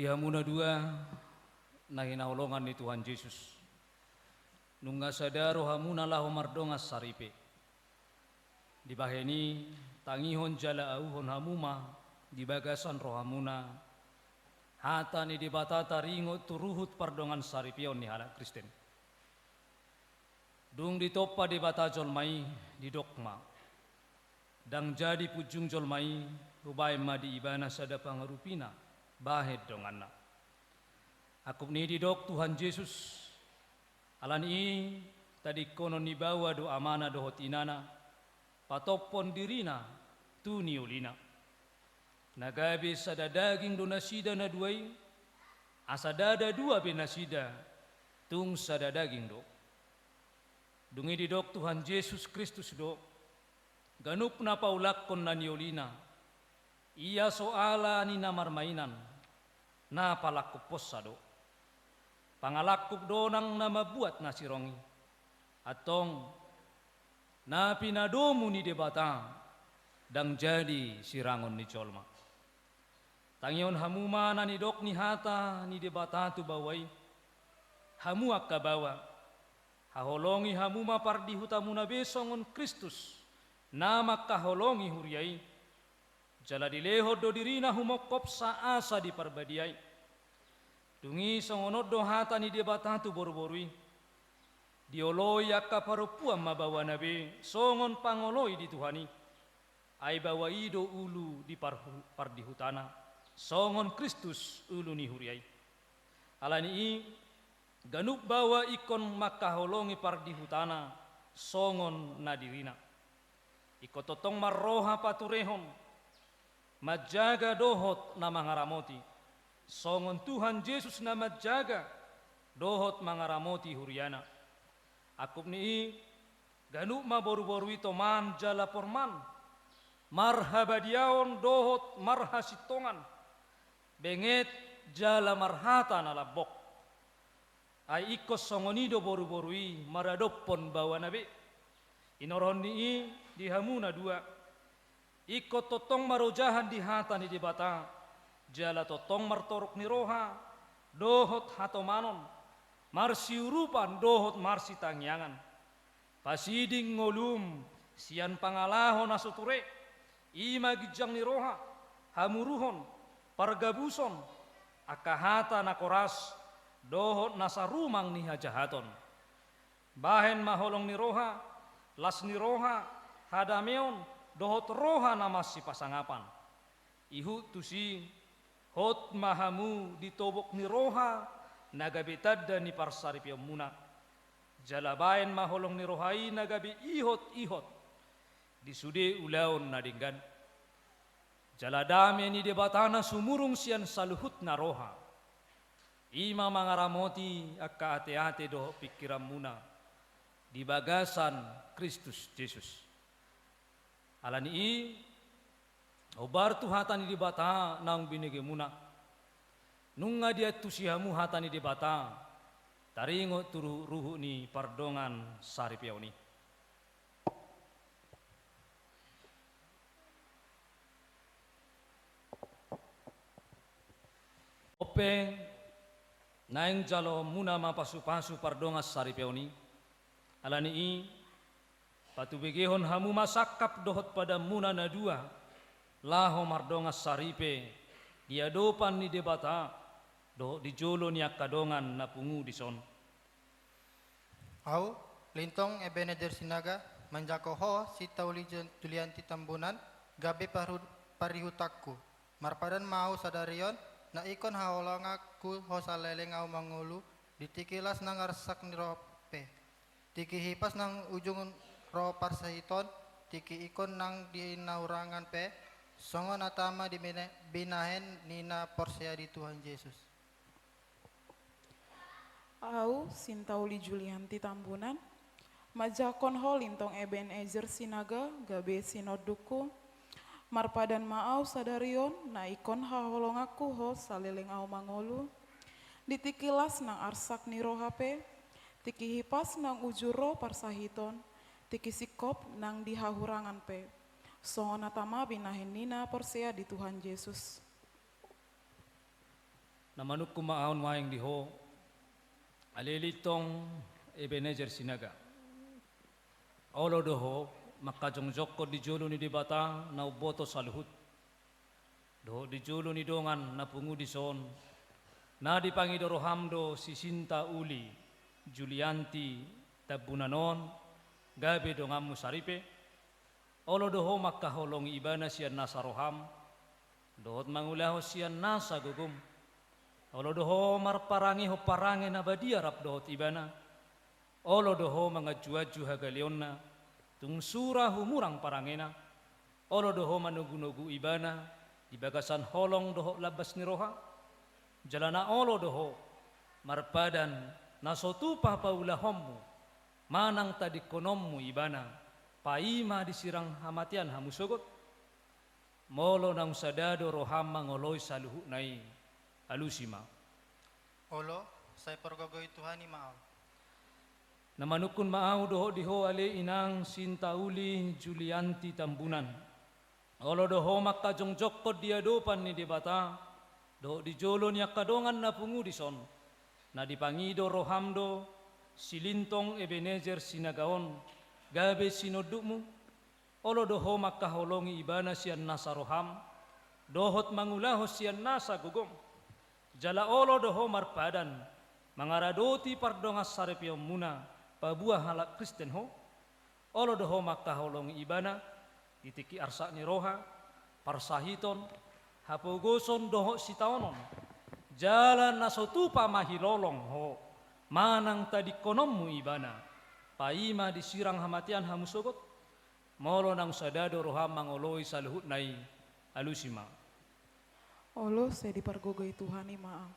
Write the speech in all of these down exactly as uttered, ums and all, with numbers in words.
Hamuna dua na hinaholongan ni Tuhan Jesus. Nunga sada rohamuna laho mardongan saripe. Dibahen i, tangihon jala auhon hamu ma di bagasan rohamuna hata ni Debata taringot tu ruhut pardongan saripeon ni halak Kristen. Dung ditompa Debata jolma i, didok ma: Ndang jadi punjung jolma i, hubahen ma di ibana sada pangarupina bahen donganna. Angkup ni i didok Tuhan Jesus: Ala ni i tadingkonon ni baoa do amana dohot inana, patophon dirina tu niolina. Na gabe sada daging do nasida na dua i, asa ndada dua be nasida, tung sada daging do. Dung i didok Tuhan Jesus Kristus do: Ganup na paulakkon na niolina, ia so ala ni na marmainan, na palangkupkonsa do. Pangalangkup do nang na mambuat na sirong i. Antong, na pinadomu ni Debata ndang jadi sirangon ni jolma. Tangihon hamu ma na nidok ni hata ni Debata tu baoa i. Hamu angka baoa, haholongi hamu ma pardihutamuna be songon Kristus na mangkaholongi huria i. Jala dilehon do dirina humongkopsa asa diparbadiai. Dung i songon on do hata ni Debata tu boruboru i: Dioloi angka parompuan ma baoana be songon pangoloi di Tuhan i. Ai baoa i do ulu di parhu-, pardihutana, songon Kristus ulu ni huria i. Ala ni i, ganup baoa ingkon mangkaholongi pardihutana songon na dirina. Ingkon tongtong marroha paturehon, manjaga dohot na mangaramoti, songon Tuhan Jesus na manjaga dohot mangaramoti huriana. Angkup ni i, ganup ma boruboru i toman jala porman, marhabadiaon dohot marhasintongan, benget jala marhata na lambok. Ai ingkon songon i do boruboru i maradophon baoana be. Hinorhon ni i di hamu na dua, ingkon tongtong marojahan di hata ni Debata, jala tongtong martoruk ni roha dohot hatomanon, marsiurupan dohot marsitangiangan. Pasiding ngolum sian pangalaho na so ture, i ma ginjang ni roha, hamuruhon, pargabuson, angka hata na koras, dohot na sarumang ni hajahaton. Bahen ma holong ni roha, las ni roha, hadameon, dohot roha na masipasangapan. Ihut tusi, hot ma hamu di tobok ni roha na gabe tanda ni parsaripeonmuna. Jala bahen ma holong ni roha i na gabe ihot-ihot di sude ulaon na denggan. Jala dame ni Debata na sumurung sian saluhutna roha, i ma mangaramoti angka ateate dohot pingkiranmuna di bagasan Kristus Jesus. Ala ni i, hombar tu hata ni Debata naung binegemuna. Nunga diantusi hamu hata ni Debata taringot tu ruhut-ruhut ni pardongan saripeon i. On pe, naeng jaloonmuna ma pasupasu pardongan saripeon i. Ala ni i, patubegehon hamu ma sangkap dohot padanmuna na dua, laho mardongan saripe di adopan ni Debata dohot di jolo ni angka dongan na pungu dison. Ahu, Lintong Ebenezer Sinaga, manjangkon ho Sinta Uli Ju-, Julianti Tambunan, gabe parhu-, parihutanku. Marpadan ma ahu sadari on, na ingkon haholonganku ho saleleng ahu mangolu, di tingki las nang arsak ni roha pe. Tingki hipas nang ujur ro parsahiton, tingki ingkon nang di na hurangan pe, songon na tama di bina-, binahen ni na porsea di Tuhan Jesus. Ahu, Sinta Uli Julianti Tambunan, manjangkon ho Lintong Ebenezer Sinaga, gabe sinondukku. Marpadan ma ahu sadari on, na ingkon haholonganku ho saleleng ahu mangolu. Di tingki las nang arsak ni roha pe, tingki hipas nang ujur ro parsahiton, tingki singkop nang di hahurangan pe. Songon na tama binahen ni na porsea di Tuhan Jesus. Na manungkun ma ahu nuaeng di ho, ale Lintong Ebenezer Sinaga. Olo do ho mangkajongjongkon di jolo ni Debata na umboto saluhut, dohot di jolo ni dongan na pungu dison, na dipangido roham do si Sinta Uli Julianti Tambunan on, gabe donganmu saripe. Olo do ho mangkaholongi ibana sian nasa roham, dohot mangulahon sian nasa gogom. Olo do ho marparangehon parange na badia rap dohot ibana. Olo do ho manganjuanju hagaleonna, tung sura humurang parangena. Olo do ho manogunogu ibana di bagasan holong dohot lambas ni roha. Jala na olo do ho marpadan na so tupa paulahonmu manang tadingkononmu ibana, paima disirang hamatean hamu sogot. Molo naung sada do roham mangoloi saluhutna i, alusi ma. Olo, sai pargogoi Tuhan i ma ahu. Na manungkun ma ahu dohot di ho ale inang Sinta Uli Julianti Tambunan. Olo do ho mangkajongjongkon di adopan ni Debata, dohot di jolo ni angka dongan na pungu dison, na dipangido roham do si Lintong Ebenezer Sinaga on, gabe sinondukmu. Olo do ho mangkaholongi ibana sian nasa roham, dohot mangulahon sian nasa gogom. Jala olo do ho marpadan mangaradoti pardongansaripeonmuna, paboa halak Kristen ho. Olo do ho mangkaholongi ibana di tingki arsak ni roha, parsahiton, hapogoson dohot sitaonon. Jala na so tupa mahilolong ho manang tadingkononmu ibana, paima disirang hamatean hamu sogot. Molo naung sada do roham mangoloi saluhutna i, alusi ma. Olo, sai dipargogoi Tuhan i ma ahu.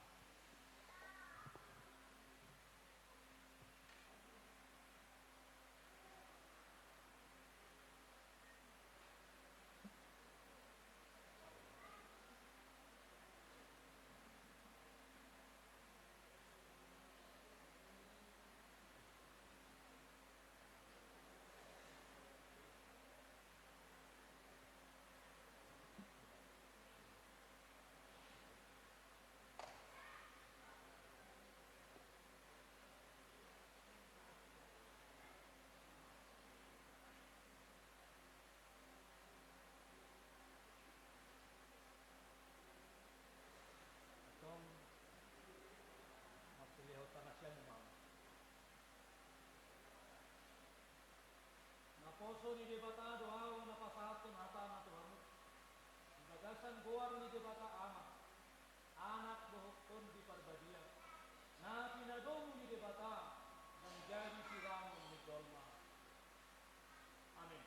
Antong, marsilihon tangan sian imam. Naposo ni Debata do ahu na pasahathon hatana tu hamu, di bagasan goar ni Debata Ama, Anak dohot Tondi Parbadia, na pinadomu ni Debata, manjadi sirangon ni jolma. Amen.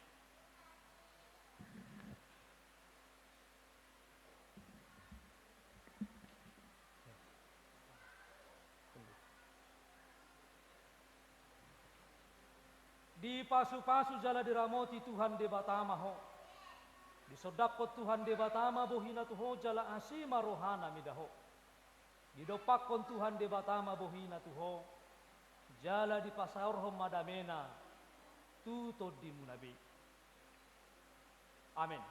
Dipasupasu jala diramoti Tuhan Debata ma ho. Disondangkon Tuhan Debata ma bohina tu ho jala asi ma rohana mida ho. Didompakkon Tuhan Debata ma bohina tu ho, jala dipasaorhon ma damena tu tondimuna be. Amen.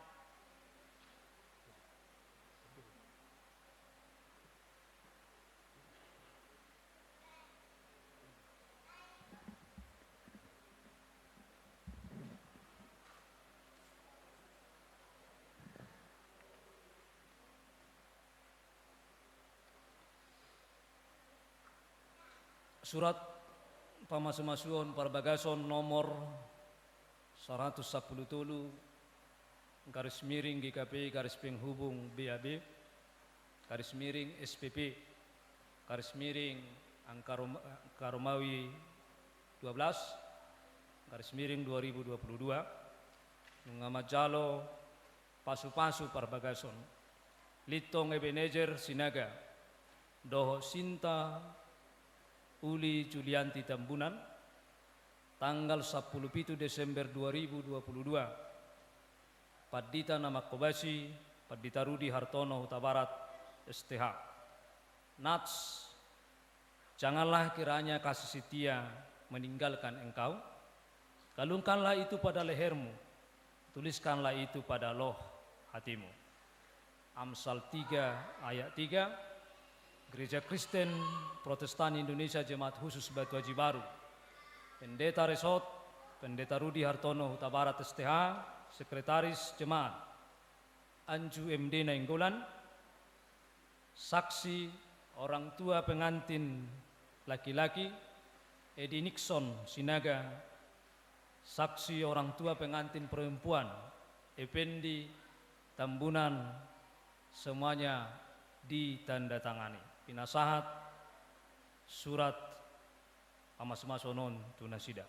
Surat pamasumasuon parbagason nomor saratus sampulu tolu, garis miring G K P, garis penghubung B A B, garis miring S P P, garis miring angka Rom-, angka Romawi dua belas, garis miring dua ribu dua puluh dua, nunga manjalo pasupasu parbagason Lintong Ebenezer Sinaga dohot Sinta Uli Julianti Tambunan, tanggal sampulu pitu Desember dua ribu dua puluh dua. Pandita na manghobasi, Pandita Rudi Hartono Hutabarat, S T H. Nats, janganlah kiranya kasih setia meninggalkan engkau. Kalungkanlah itu pada lehermu, tuliskanlah itu pada loh hatimu. Amsal tiga ayat tiga, Gereja Kristen Protestan Indonesia Jemaat Khusus Batu Aji Baru, Pendeta Resort, Pendeta Rudi Hartono Hutabarat S T H, Sekretaris Jemaat, Anju M D Nainggolan, saksi orang tua pengantin laki-laki, Edi Nixon Sinaga, saksi orang tua pengantin perempuan, Ependi Tambunan, semuanya ditandatangani. Pinasahat surat pamasmason on tu nasida.